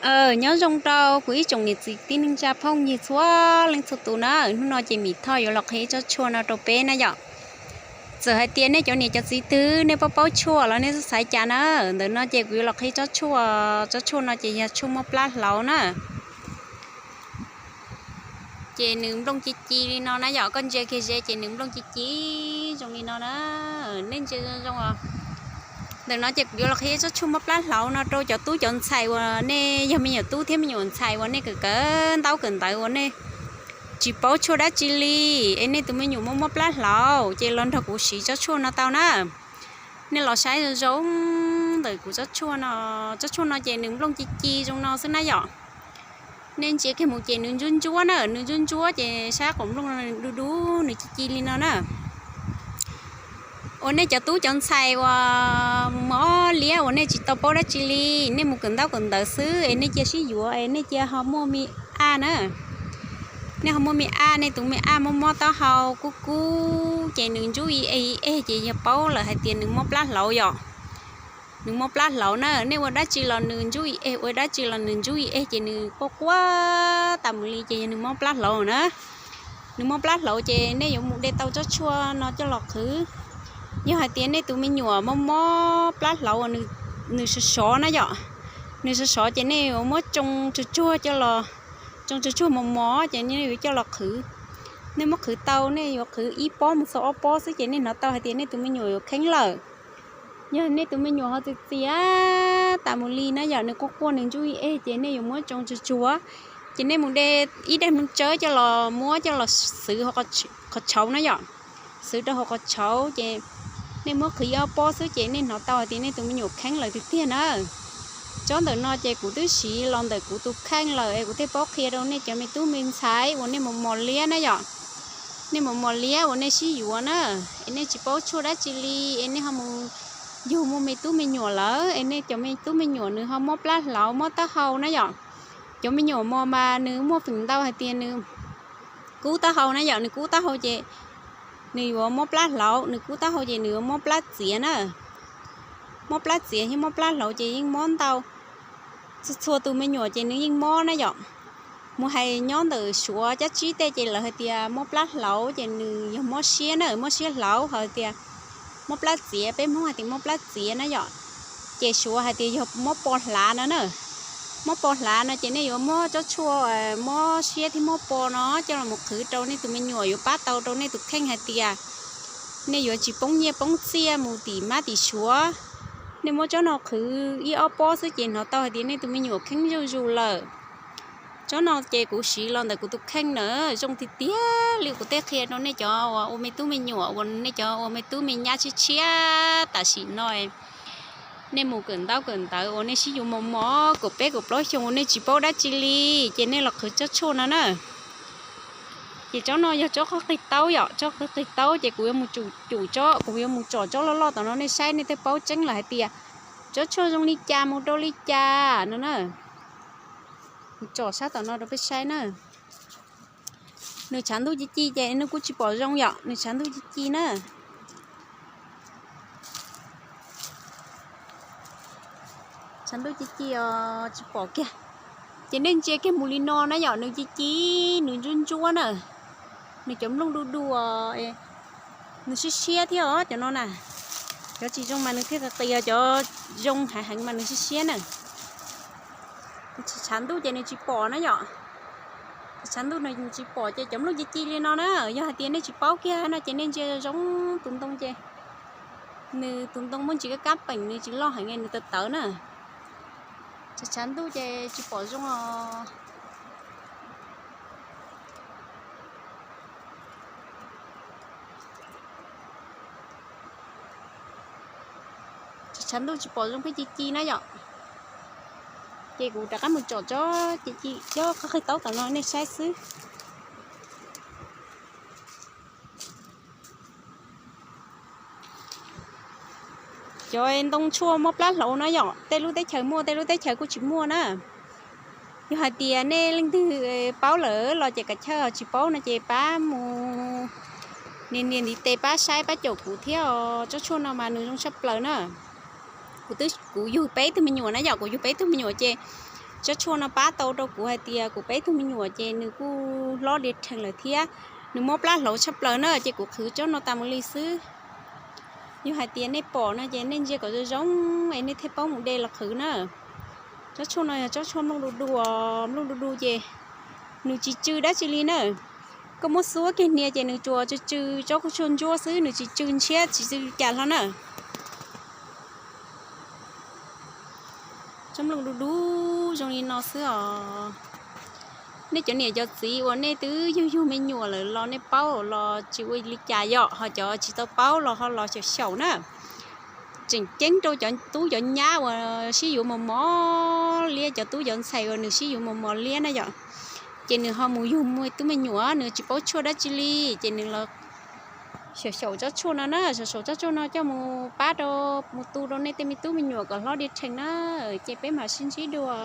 Nyob zoo rau kuv ib tsoom niam txiv tij neej tsa phooj ywg txhua leej txhua tus na, hnub no ces Mim Thoj yuav los qhia ib tsob tshuaj no rau peb na yom. Txawm hais tias nej cov niam cov txiv twg nej paub paub tshuaj los nej xav xaiv cas na, ntawm no ces kuv yuav los qhia tsob tshuaj, tsob tshuaj no ces yog tshuaj muab plab hlauv na. Ces nws nplooj ci ci li no na yom, koj ntsia kiag ze ces nws nplooj ci ci zoo li no na, nej ntsia zoo zoo os. Ntawm no ces kuv yuav los qhia tsob tshuaj muab plab hlauv no rau cov tub cov ntxhais uas nej yog me nyuam tub thiab me nyuam ntxhais uas nej kawm kawm ntaub kawm ntawv uas nej tsis paub tshuaj dab tsi li, es nej tus me nyuam muaj muab plab hlauv ces los nrog kuv siv tsob tshuaj no tau na. Nej los saib zoo zoo ntawm kuv tsob tshuaj no, tsob tshuaj no ces nws nplooj ci ci zoo no xwb na yom. Nej ntsia kiag mus ces nws ntsuab ntsuab na, nws ntsuab ntsuab ces sab qaum nplooj du du nws ci ci li no na. Uas nej cov tub cov ntxhais uas mob liab uas nej tsis tau paub dab tsi li, nej mus kawm ntaub kawm ntawv xwb es nej cia sib yuav es nej cia ho muaj me aj na. Nej ho muaj me aj, nej tus me aj mob mob taub hau kub kub ces nws ntsuab ib eg ib eg ces yog paub lawm hais tias nws mob plab hlauv yom. Nws mob plab hlauv na, nej ua dab tsi los nws ntsuab ib eg, ua dab tsi los nws ntsuab ib eg ces nws quaj quaj tas mus li ces yog nws mob plab hlauv na. Nws mob plab hlauv ces nej yuav mus de tau tsob tshuaj no coj los qhwv. Yog hais tias nej tus me nyuam mob mob plab hlauv, nws sov sov na yom, nws sov sov ces nej yuav muab tsoo tsuag tsuag coj los, tsoo tsuag tsuag mos mos ces nej yuav coj los qhwv. Nej muab qhwv tau, nej yuav qhwv ib pob mus txog ob pob xwb ces nej hnov tau hais tias nej tus me nyuam yuav kheeb lawm. Yog nej tus me nyuam ho txias txias tas mus li na yom, nws quaj quaj nws ntsuab ib eg ces nej yuav muab tsoo tsuag tsuag, ces nej mus de ib daim hmloov tsawb coj los muab coj los xwv qhov tshauv na yom, xwv rau hauv qhov tshauv ces nej muab qhwv ib ob pob xwb ces nej hnov tau hais tias nej tus me nyuam kheeb lawm tiag tiag na. Tsob ntawm no ces kuv twb siv los ntawm kuv tus kheej lawm es kuv thiaj paub qhia rau nej cov me tub me ntxhais uas nej mos mos liab na yom. Nej mos mos liab uas nej sib yuav na, es nej tsis paub tshuaj dab tsi li, es nej ho mus yug muaj me tub me nyuam lawm es nej cov me tub me nyuam nws ho mob plab hlauv mob taub hau na yom. Cov me nyuam mos mas nws muaj feem ntau hais tias nws kub taub hau na yom, nws kub taub hau ces nws yuav mob plab hlauv, nws kub taub hau ces nws yuav mob plab txiav na. Mob plab txiav thiab mob plab hlauv ces yeej mob ntau txhua txhua tus me nyuam ces nws yeej mob na yom. Mus hais nyob ntawm Suav cab tsib tej ces lawv hais tias mob plab hlauv ces nws yog mob siab na, mob siab hlauv, hais tias mob plab txiav, peb Hmoob hais tias mob plab txiav na yom. Ces Suav hais tias yog mob po hlav no na. Mob po hlav no ces nej yuav muab tsob tshuaj mob siab thiab mob po no coj los mus qhwv rau nej tus me nyuam, yuav pab tau rau nej tus kheej hais tias nej yuav tsis poob nyiaj poob txiaj mus tim mab tim Suav. Nej muab tsob no qhwv ib ob pob xwb ces hnov tau hais tias nej tus me nyuam kheeb zuj zus lawm. Tsob no ces kuv siv los ntawm kuv tus kheej na, zoo tiag tiag li kuv tej qhia rau nej cov uas ua me tub me nyuam, uas nej cov ua me tub me nyab tshiab tshiab tam sim no. Nej mus kawm ntaub kawm ntawv uas nej sib yuav mos mos kaum peb kaum plaub xyoo uas nej tsis paub dab tsi li, ces nej los qhwv tsob tshuaj no na. Ces tsob no yog tsob qhov qig taub yom, tsob qhov qig taub ces kuv yuav mus cum tsob, kuv yuav mus tsom tsob loj loj tom no nej saib nej thiaj paub tseeb lawm hais tias tsob tshuaj zoo li cas mus rau li cas no na. Kuv tsom sab tom no rau peb saib na. Nws tshav ntuj ci ci ces nws kuj tsis pom zoo yom, nws tshav ntuj ci ci na. Tshav ntuj ci ci os, tsis pom kiag. Ces nej ntsia kiag mus li no na yom, nws ci ci, nws ntsuab ntsuab na. Nws cov nplooj du du os, nws siab siab thiab os cov no na. Cov tsis zoo mas nws thiaj qis qis, cov zoo heev heev mas nws siab siab na. Tshav ntuj ces nws tsis pom na yom. Tshav ntuj nws tsis pom ces cov nplooj ci ci li no na. Yog hais tias nej tsis paub kiag no ces nej ntsia zoo tus ntoo ces nws tus ntoo muaj ntsis kab kab peem, nws tsis loj heev, nws tawv tawv na. Tshav ntuj ces tsis pom zoo os. Tshav ntuj tsis pom zoo, pheej ci ci na yom. Ces kuv rov qab mus tsom tsob ci ci, tsob qhov qig taub tom no nej saib xwb. Cov ntoo tshuaj mob plab hlauv no yom, tej lub teb chaws muaj, tej lub teb chaws kuj tsis muaj na. Yog hais tias nej leej twg paub lawm los ces kav chawj, tsis paub no ces pab mus nias nias ntiv tes pab saib pab caum kuv thiab os. Tsob tshuaj no mas nws zoo tshaj plaws na. Kuv twb, kuv yug peb tug me nyuam na yom, kuv yug peb tug me nyuam ces Tsob tshuaj no pab tau rau kuv hais tias kuv peb tug me nyuam ces nws kuj hlob diav rhees lawm thiab, nws mob plab hlauv tshaj plaws na, ces kuv qhwv tsob no tas mus li xwb. Yog hais tias nej pom no ces nej ntsia kom zoo zoo es nej thiaj paub mus de los qhwv na. Tsob tshuaj no yog tsob tshuaj nplooj du du, nplooj du du ces nws tsis tsw dab tsi li na. Koj muab xuab kiag hniav ces nws tsuas tsw tsw tsob kua tshuaj ntsuab xwb, nws tsis tsw ntshiab tsis tsw li cas hlo na. Tsob nplooj du du zoo li no xwb os. Nej cov niam cov txiv uas nej twb yug yug me nyuam lawm los nej paub los tsis ua li cas yom, ho cov tsis tau paub los ho los xyaum xyaum na. Tseem ceeb rau cov tub cov nyab uas sib yuav mos mos liab, cov tub cov ntxhais uas nws sib yuav mos mos liab na yom, ces nws ho mus yug muaj tub me nyuam nws tsis paub tshuaj dab tsi li, ces nws los xyaum xyaum tsob tshuaj no na, xyaum xyaum tsob tshuaj no coj mus pab rau, mus tu rau nej tej me tub me nyuam kom hlob diav rhees na. Ces peb mam sib ntsib dua.